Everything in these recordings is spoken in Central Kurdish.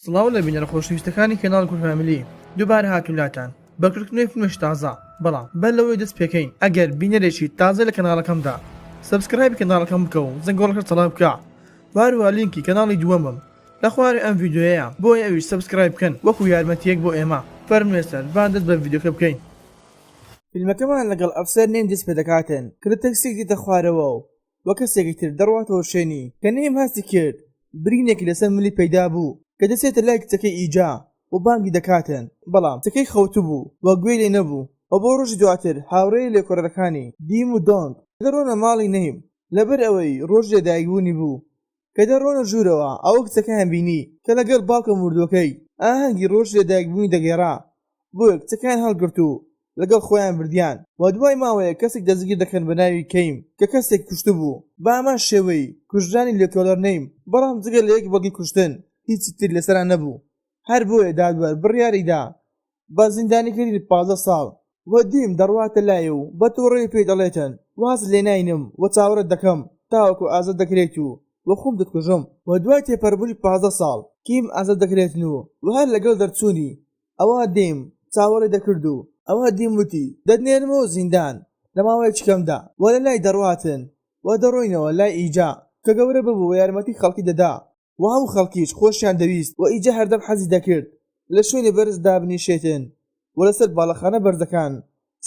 سڵاو لە بینەرە خۆشەویستەکانی کەناڵ کورد فامیلی دووبارە هاتوین لاتان بە کردنەوەی فیلمێکی تازە بەڵام بەر لەوەی دەست پێکەین ئەگەر بینەرێکی تازە لە کەناڵەکەمدا subscribe ی کەناڵەکەم بکە و زەنگۆڵەکە چالاک بکە و هەروەها لینکی کەناڵی دووەمم لە خوارێ ئەم ڤیدیۆیەیە بۆیە ئەویش subscribe بکەن وەکو یارمەتیەک بۆ ئێمە فەرموو ئێستا با دەست بە ڤیدیۆکە بکەین. فیلمەکەمان لەگەڵ ئەفسەر نەیم دەست پێدەکاتن کە لە تەکسیەک دێتە خوارەوە و و کەسێکی تر دەڕواتەوە شوێنی کە نەیم هەستی کرد برینێکی لەسەر ملی پەیدا بوو کە دەچێتە لای کچەکەی ئیجا و بانگی دەکاتن بەڵام کچەکەی خەوتبوو و گوێی لێ نەبوو و بۆ ڕۆژی دواتر هاوڕێی لێکۆڵەرەکانی دیم و دۆنگ دەڕۆنە ماڵی نەیم لەبەر ئەوەی ڕۆژی لەدایکبوونی بوو کە دەڕۆنە ژوورەوە ئەوە کچەکەیان بینی کە لەگەڵ باوکە مردووەکەی ئاهەنگی ڕۆژی لەدایکبوونی دەگێڕا بۆیە کچەکەیان هەڵگرت و لەگەڵ خۆیان بردیان و دوای ماوەیەک کەسێک دەستگیر دەکەن بە ناوی کەیم کە کەسێک کوشتبوو بە هەمان شێوەی کوژرانی لێکۆڵەر نەیم بەڵام جگە لە یەک بەڵگەی کوشتن هیچی تر لەسەرا نەبوو هەر بۆیە دادوەر بڕیاری دا بە زیندانیکردنی 15 ساڵ و دیم دەڕواتە لای و بە توڕەیی پێی دەڵێتن وازت لێ ناینم و چاوەڕێت دەکەم تاوەکو ئازاد دەکرێیت و و خۆم دەتکوژم و دوای تێپەڕبوونی 15 ساڵ کیم ئازاد دەکرێتن و و هەر لەگەڵ دەرچوونی ئەوا دیم چاوەڕێی دەکرد و ئەوا دیم وتی دەتنێرمەوە زیندان لە ماوەیەکی کەمدا و لە لای دەڕواتن و دەڕۆینەوە لای ئیجا کە گەورە ببوو و یارمەتی خەڵکی دەدا و هەموو خەڵکیش خۆشیان دەویست و ئیجا هەردەم حەزی دەکرد لە شوێنی بەرز دابنیشێتن و لەسەر باڵەخانە بەرزەکان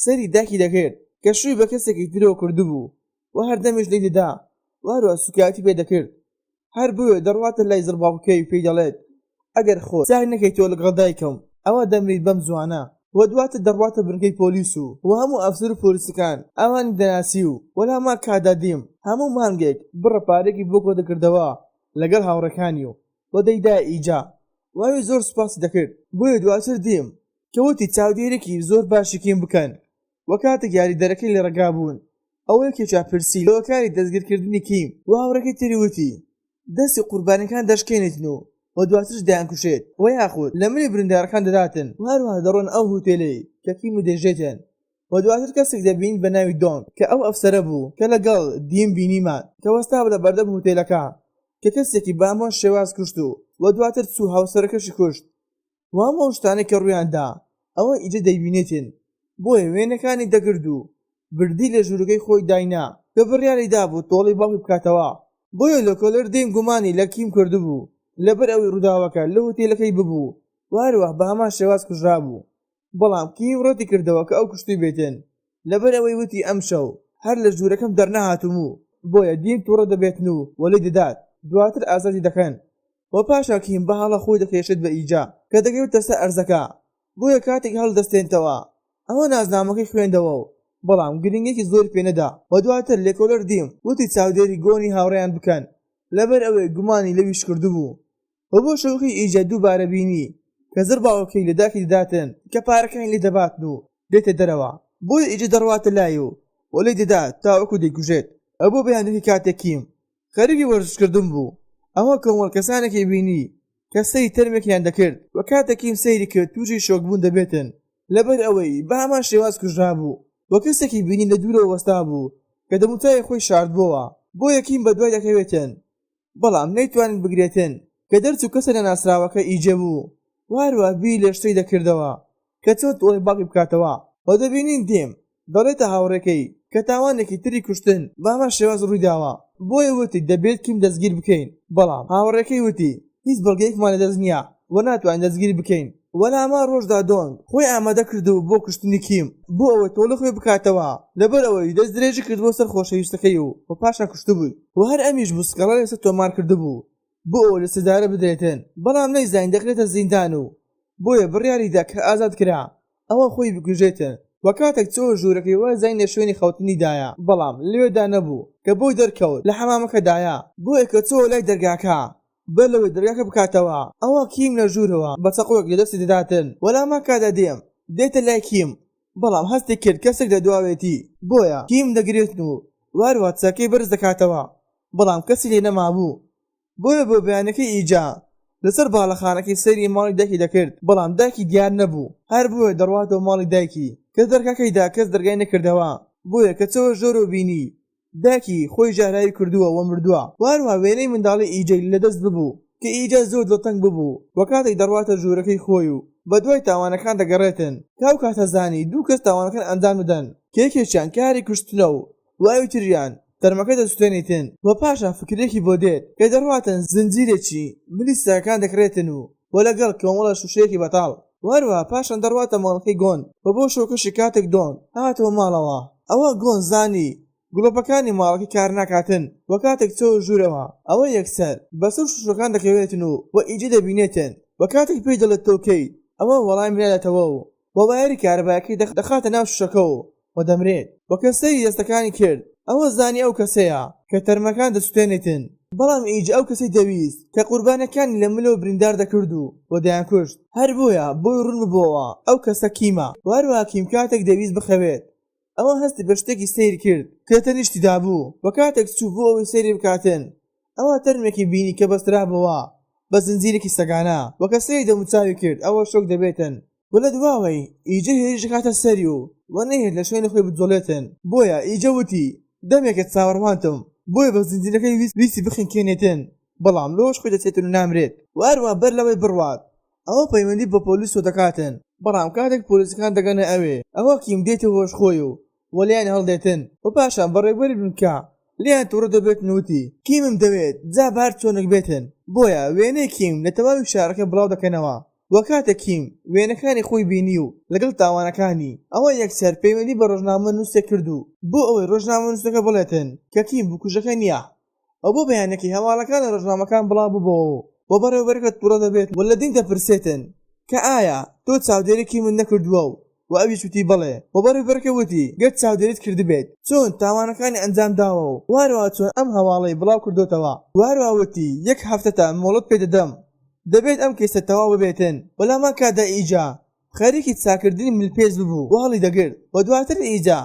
سەیری داکی دەکرد کە شووی بە کەسێکی ترەوە کردبوو و هەردەمیش لێی دەدا و هەروەها سوکایەتی پێ دەکرد هەر بۆیە دەڕواتە لای زڕباوکەکەی و پێی دەڵێت ئەگەر خۆت چاک نەکەیتەوە لەگەڵ دایکم ئەوا دەمریت بەم زووانە و دواتر دەڕواتە بنکەی پۆلیس و و هەموو ئەفسەر و پۆلیسەکان ئەوانی دەناسی و و لە هەمان کاتدا دیم هەموو مانگێک بڕە پارەیەکی بۆ کۆدەکردەوە لەگەڵ هاوڕێکانی و و دەیدایە ئیجا و ئەویش زۆر سوپاسی دەکرد بۆیە دواتر دیم کە وتی چاودێریەکی زۆر باشی کیم بکەن و کاتێک یاریدەرەکەی لە ڕێگا بوون ئەوە یەکێکیان پرسی لە هۆکاری دەستگیرکردنی کیم و هاوڕێکەی تری وتی دەستی قوربانیەکان دەشکێنێتن و و دواتریش دەیانکوژێت و یاخود لە ملی بریندارەکان دەداتن و هەروەها دەڕۆن ئەو هوتێلەی کە کیمی دەژێتن و دواتر کەسێک دەبینیت بە ناوی دۆنگ کە ئەو ئەفسەرە بوو کە لەگەڵ دیم بینیمان کە وەستابوو لە بەردەم هوتێلەکە کە کەسێکی بە هەمان شێواز کوشت و و دواتر چوو هاوسەرەکەشی کوشت و هەموو ئەو شتانەی کە ڕوویان دا ئەوە ئیجە دەیبینێتن بۆیە وێنەکانی دەگرت و بردی لە ژوورەکەی خۆی داینا کە بڕیاری دابوو تۆڵەی باوکی بکاتەوە بۆیە لۆکۆلەر دیم گومانی لە کیم کردبوو لەبەر ئەوەی ڕووداوەکە لە هوتێلەکەی ببوو و هەروەها بە هەمان شێواز کوژرابوو بەڵام کیم ڕەتی کردەوە کە ئەو کوشتووبێتن لەبەر ئەوەی وتی ئەمشەو هەر لە ژوورەکەم دەرنەهاتووم و بۆیە دیم توڕە دەبێتن و وەلی دەدات دواتر ئازادی دەکەن و پاشان کیم بە هەڵە خۆی دەکێشێت بە ئیجا کە دەکەوێتە سەر ئەرزەکە بۆیە کاتێک هەڵدەستێنتەوە ئەوە نازنامەکەی خوێندەوە و بەڵام گرنگیەکی زۆری پێ نەدا و دواتر لێکۆلەر دیم وتی چاودێری گۆنی هاوڕێیان بکەن لەبەر ئەوەی گومانی لەویش کردبوو و بۆ شەوەکەی ئیجا دووبارە بینی کە زڕباوەکەی لە داکی دەداتن کە پارەکانی لێ دەباتن و دێتە دەرەوە بۆیە ئیجە دەڕواتە لای و و لێی دەدات تاوەکو دەیکوژێت ئەو بۆ بەیانەکەی کاتێک کیم خەریکی وەرزشکردن بوو ئەوە کۆمەڵ کەسانێکی بینی کە سەیری تەرمێکیان دەکرد و کاتێک کیم سەیری کرد تووشی شۆکبوون دەبێتن لەبەر ئەوەی بە هەمان شێواز کوژرابوو و کەسێکی بینی لە دوورەوە وەستابوو کە دەموچاوی خۆی شاردبۆوە بۆیە کیم بەدوای دەکەوێتن بەڵام نەیتوانیت بگرێتن کە دەرچوو کەسە نەناسراوەکە ئیجە بوو و هەروەها بیری لە شتێک دەکردەوە کە چۆن تۆڵەی باوکی بکاتەوە و دەبینین دیم دەڵێتە هاوڕێکەی کە تاوانێکی تری کوشتن بە هەمان شێواز ڕوویداوە بۆیە وتی دەبێت کیم دەستگیر بکەین بەڵام هاوڕێکەی وتی هیچ بەڵگەیەکمان لەدەست نییە و ناتوانین دەستگیری بکەین و لە هەمان ڕۆژدا دۆنگ خۆی ئامادە کردبوو بۆ کوشتنی کیم بۆ ئەوەی تۆڵەی خۆی بکاتەوە لەبەر ئەوەی دەستدرێژی کردبووە سەر خۆشەویستەکەی و پاشان کوشتبووی و هەر ئەمیش بوو سکاڵای لەسەر تۆمار کردبوو بۆ ئەوەی لە سێدارە بدرێتن بەڵام نەیزانی دەکرێتە زیندان و بۆیە بڕیاری دا کە ئازاد کرا ئەوە خۆی بکوژێتن و کاتێک چۆوە ژوورەکەی وای زانی لە شوێنی خەوتنیدایە بەڵام لەوێدا نەبوو کە بۆی دەرکەوت لە حەمامەکەدایە بۆیە کە چۆوە لای دەرگاکە بەر لەوەی دەرگاکە بکاتەوە ئەوا کیم لە ژوورەوە بە چەقۆیەک لە دەستی دەداتن و لە هەمان کاتدا دیم دێتە لای کیم بەڵام هەستی کرد کەسێک لە دواوێتی بۆیە کیم دەگرێتن و هەروەها چەکەی بەرز دەکاتەوە بەڵام کەسی لێ نەمابوو بۆیە بۆ بەیانەکەی ئیجا لەسەر باڵەخانەکەی سەیری ماڵی دایکی دەکرد بەڵام دایکی دیار نەبوو هەر بۆیە دەڕواتەوە ماڵی دایکی کە دەرگاکەی دا کەس دەرگای نەکردەوە بۆیە کە چۆوە ژۆرەوە بینی دایکی خۆی ژەهراوی کردووە و مردووە و هەروەها وێنەی منداڵی ئیجەی لەدەست ببوو. کە ئیجە زۆر دڵتەنگ ببوو و کاتێک دەڕواتە ژوورەکەی خۆی و بەدوای تاوانەکان دەگەڕێتن کە ئەو کاتە زانی دوو کەس تاوانەکان ئەنجام دەدەن کە یەکێکیان کاری کوشتنە و و ئەوی تریان تەرمەکە دەسوتێنیتن و پاشان فکرێکی بۆ دێت کە دەڕواتن زنجیرێکی ملی سەگەکان دەکڕێتن و و لەگەڵ کۆمەڵە شوشەیەکی بەتاڵ و هەروەها پاشان دەڕواتە ماڵەکەی گۆن و بۆ شەوکەشی کاتێک دۆن هاتەوە ماڵەوە ئەوە گۆن زانی گڵۆپەکانی ماڵەکەی کار ناکاتن و کاتێک چۆوە ژوورەوە ئەوە یەکسەر بەسەر شوشەکان دەکەوێتن و و ئیجە دەبینێتن و کاتێک پێی دەڵێت تۆ کێیت ئەوە وەڵامی ناداتەوە و و وایەری کارەبایەکەی دەخاتە ناو شوشەکە و و دەمرێت و کە سەیری دەستەکانی کرد ئەوە زانی ئەو کەسەیە کە تەرمەکان دەسوتێنێتن بەڵام ئیجە ئەو کەسەی دەویست کە قوربانیەکانی لە ملەوە بریندار دەکرد و و دەیانکوشت هەر بۆیە بۆی ڕوون ببۆوە ئەو کەسە کیمە و هەروەها کیم کاتێک دەویست بخەوێت ئەوە هەستی بە شتێکی سەیر کرد کە لە تەنیشتیدا بوو و کاتێک چوو بۆ ئەوەی سەیری بکاتن ئەوا تەرمێکی بینی کە بەسترابۆوە بە زنجیرێکی سەگانە و کە سەیری دەموچاوی کرد ئەوە شۆک دەبێتن و لە دواوەی ئیجە هێرش دەکاتە سەری و و نەیهێشت لە شوێنی خۆی بجوڵێتن بۆیە ئیجە وتی دەمێکە چاوەڕوانتم بۆیە بە زنجیرەکەی ویستی بخنکێنێتن بەڵام لەوەش خۆی دەچێتن و نامرێت و هەروا بەر لەوەی بڕوات ئەوە پەیوەندی بە پۆلیسەوە دەکاتن، بەڵام کاتێک پۆلیسەکان دەگەنە ئەوێ ئەوە کیم دێتە هۆش خۆی و و لێیان هەڵدێتن و پاشان بەڕێوبەری بنکە لێیان توڕە دەبێتن و وتی کیمم دەوێت جا بە هەر چۆنێک بێتن بۆیە وێنەی کیم لە تەواوی شارەکە بڵاو دەکەنەوە و کاتێک کیم وێنەکانی خۆی بینی و لەگەڵ تاوانەکانی ئەوە یەکسەر پەیوەندی بە ڕۆژنامەنووسێک کرد و بۆ ئەوەی ڕۆژنامەنووسەکە بڵێتن کە کیم بکوژەکە نییە و بۆ بەیانەکەی هەواڵەکان لە ڕۆژنامەکان بڵاو ببۆوە و بەڕێوەبەرەکە توڕە دەبێت و لە دین دەپرسێتن کە ئایا تۆ چاودێریی من نەکردووە و و ئەویش وتی بەڵێ و بەڕێوبەرەکە وتی گەر چاودێریت کردبێت چۆن تاوانەکانی ئەنجام داوە و وهەروەها چۆن ئەم هەواڵەی بڵاو کردۆتەوە و هەروەها وتی یەک هەفتەتان مۆڵەت پێ دەدەم دەبێت ئەم کەیسە تەواو ببێتن و لەهەمان کاتدا ئیجا خەریکی چاکردنی ملپێچ ببوو و هەڵیدەگرت و دواتر ئیجا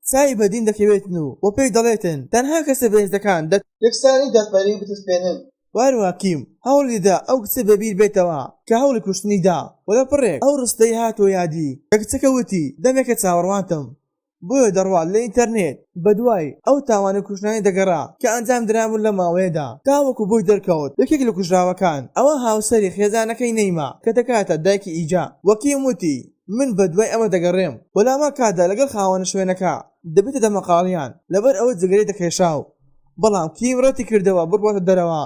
چاوی بە دین دەکەوێتن و و پێی دەڵێتن تەنها کەسە بەهێزەکان دە. یەکسانی دادپەروەری بچەسپێنن. و هەروەها کیم هەوڵی دەدا ئەو کچە بەبیر بێتەوە کە هەوڵی کوشتنی دا و لە پڕێک ئەو ڕستەی هاتەوە یادی کە کچەکە وتی دەمێکە چاوەڕوانتم بۆیە دەڕوات لە ئینتەرنێت بەدوای ئەو تاوانە کوشتنانەی دەگەڕا کە ئەنجام درابوون لەم ماوەیەدا تاوەکو بۆی دەرکەوت یەکێک لە کوژراوەکان ئەوە هاوسەری خێزانەکەی نەیمە کە دەکاتە دایکی ئیجا و کیم وتی من بەدوای ئەمە دەگەڕێم و لەهەمان کاتدا لەگەڵ خاوەنە شوێنەکە دەبێتە دەمەقاڵیان لەبەر ئەوەی جگەرەی دەکێشا و بەڵام کیم ڕەتی کردەوە بڕواتە دەرەوە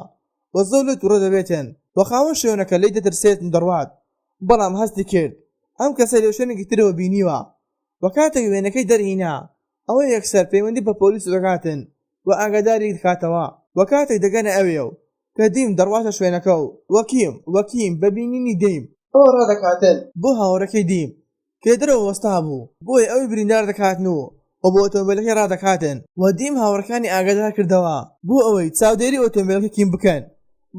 و زۆر لێی توڕە دەبێتن و خاوەن شوێنەکە لێی دەترسێت و دەڕوات بەڵام هەستی کرد ئەم کەسەی لە شوێنێکی ترەوە بینیوە و کاتێک وێنەکەی دەرهینا ئەوە یەکسەر پەیوەندی بە پۆلیس دەکاتن و ئاگاداری دەکاتەوە و کاتێک دەگەنە ئەوێ و کە دیم دەڕواتە شوێنەکە و و کیم و کیم بە بینینی دیم ئەوە ڕادەکاتن بۆ هاوڕێکەی دیم کە لە دەرەوە وەستابوو بۆیە ئەوی بریندار دەکاتن و و بۆ ئۆتۆمبێلەکەی ڕادەکاتن و دیم هاوڕێکانی ئاگادار کردەوە بۆ ئەوەی چاودێری ئۆتۆمبێلەکەی کیم بکەن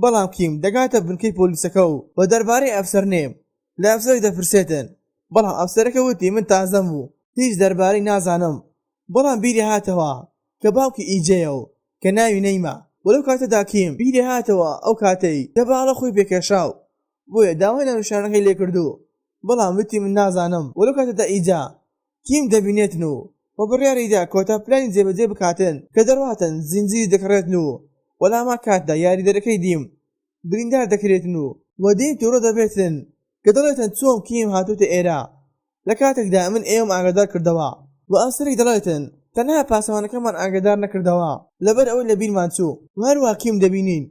بەڵام کیم دەگاتە بنکەی پۆلیسەکە و و دەربارەی ئەفسەر نێم لە ئەفسەرێک دەپرسێتن بەڵام ئەفسەرەکە وتی من تازەم و هیچ دەربارەی نازانم بەڵام بیری هاتەوە کە باوکی ئیجەیە و کە ناوی نەیمە و لەو کاتەدا کیم بیری هاتەوە ئەو کاتەی کە باڵە خۆی پێکێشا و بۆیە داوای ناونیشانەکەی لێکرد و بەڵام وتی من نازانم و لەو کاتەدا ئیجا کیم دەبینێتن و و بڕیاریدا کۆتا پلانی جێبەجێ بکاتن کە دەڕواتن زنجیری دەکڕێتن و و لەهەمان کاتدا یاریدەرەکەی دیم بریندار دەکرێتن و و دیم توڕە دەبێتن کە دەڵێتن چۆن کیم هاتۆتە ئێرە لە کاتێکدا من ئێوەم ئاگادار کردەوە و ئەفسەرێک دەڵێتن تەنها پاسەوانەکەمان ئاگادار نەکردەوە لەبەر ئەوەی لە بیرمان چوو و هەروا کیم دەبینین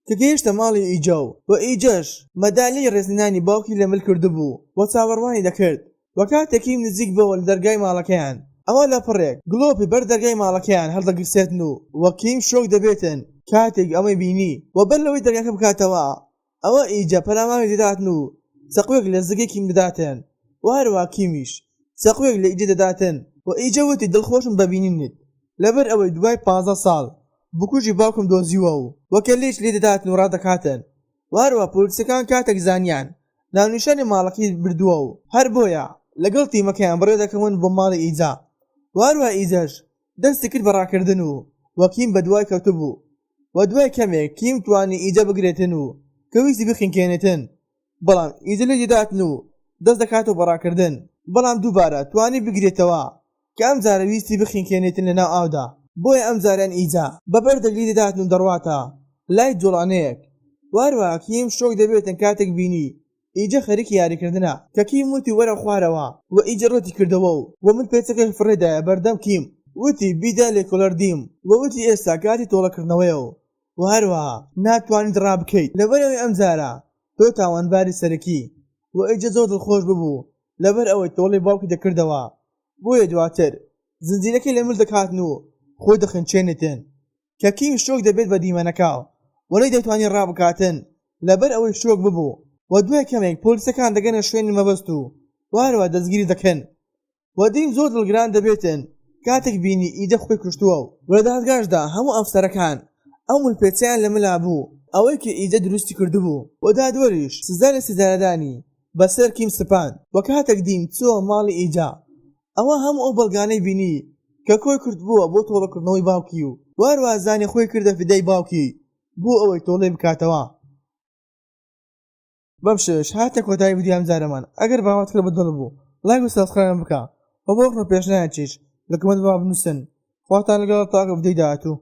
کە گەیشتە ماڵی ئیجە و ئیجەش مەدالیای ڕێزلێنانی باوکی لە مل کردبوو و چاوەڕوانی دەکرد و کاتێک کیم نزیک بۆوە لە دەرگای ماڵەکەیان ئەوا لە پڕێک گڵۆپی بەر دەرگای ماڵەکەیان هەڵدەگیرسێتن و و کیم شۆک دەبێتن کاتێک ئەمەی بینی و بەر لەوەی دەرگاکە بکاتەوە ئەوە ئیجە پەلاماری دەداتن و چەقوێک لە زگی کیم دەداتن و هەروا کیمیش چەقوێک لە ئیجە دەداتن و ئیجە وتی دڵخۆشم بە بینینت لەبەر ئەوەی دوای 15 ساڵ بکوژی باوکم دۆزیوە و وە کەلێش لێ دەداتن و ڕادەکاتن و هەروا پۆلیسەکان کاتێک زانیان ناونیشانی ماڵەکەی بردووە و هەر بۆیە لەگەڵ تیمەکەیان بەڕێ دەکەون بۆ ماڵی ئیجا و هەروا ئیجەش دەستی کرد بە ڕاکردن و وە کیم بەدوای کەوتبوو و دوای کەمێک کیم توانی ئیجە بگرێتن و کە ویستی بخنکێنێتن بەڵام ئیجە لێی دەداتن و دەست دەکاتەوە بە ڕاکردن بەڵام دووبارە توانی بگرێتەوە کە ئەم جارە ویستی بخنکێنێتن لەناو ئاودا بۆیە ئەم جارەیان ئیجە بە بەردێک لێی دەداتن و دەڕواتە لای جۆڵانەیەک. وە هەروەها کیم شۆک دەبێتن کاتێک بینی ئیجە خەریکی یاریکردنە کە کیم وتی وەرە خوارەوە وە ئیجە ڕەتی کردەوە و وە مل پێچەکەی فڕێدایە بەردەم کیم وتی بیدە لێکۆڵەر دیم وە وتی ئێستا کاتی تۆڵەکردنەوەیە و وە هەروەها ناتوانیت ڕابکەیت لەبەرئەوەی ئەمجارە تۆ تاوانباری سەرەکی وە ئیجە زۆر دڵخۆش ببوو لەبەر ئەوەی تۆڵەی باوکی دەکردەوە بۆیە دواتر زنجیرەکەی لە مل دەکاتن و خۆی دەخنچێنێتن کە کیم شۆک دەبێت بە دیمەنەکە و نەیدەتوانی ڕابکاتن لەبەر ئەوەی شۆک ببوو و دوای کەمێک پۆلیسەکان دەگەنە شوێنی مەبەست و هەروەها دەستگیری دەکەن و دیم زۆر دڵگران دەبێتن کاتێک بینی ئیدە خۆی کوشتووە و لە دادگاشدا هەموو ئەفسەرەکان ئەو ملپێچەیان لە ملا بوو ئەوەی کە ئیدە دروستی کردبوو و دادوەریش سزای لەسێدارەدانی بەسەر کیم سپاند و کاتێک دیم چووە ماڵی ئیجا ئەوا هەموو ئەو بەڵگانەی بینی کە کۆی کردبووە بۆ تۆڵەکردنەوەی باوکی و هەروەها زانی خۆی کردە فیدای باوکی بۆ ئەوەی تۆڵەی بکاتەوە. بەم شێوەیەش هاتە کۆتایی ڤیدیۆی ئەمجارەمان ئەگەر بابەتەکە بە دڵ بوو ڵایک و subscribe م بکە و بۆ ڕەخنە و پێشنیارێکیش لە comment با بنووسن خواتان لەگەڵ تاکو ڤیدیۆی داهاتوو.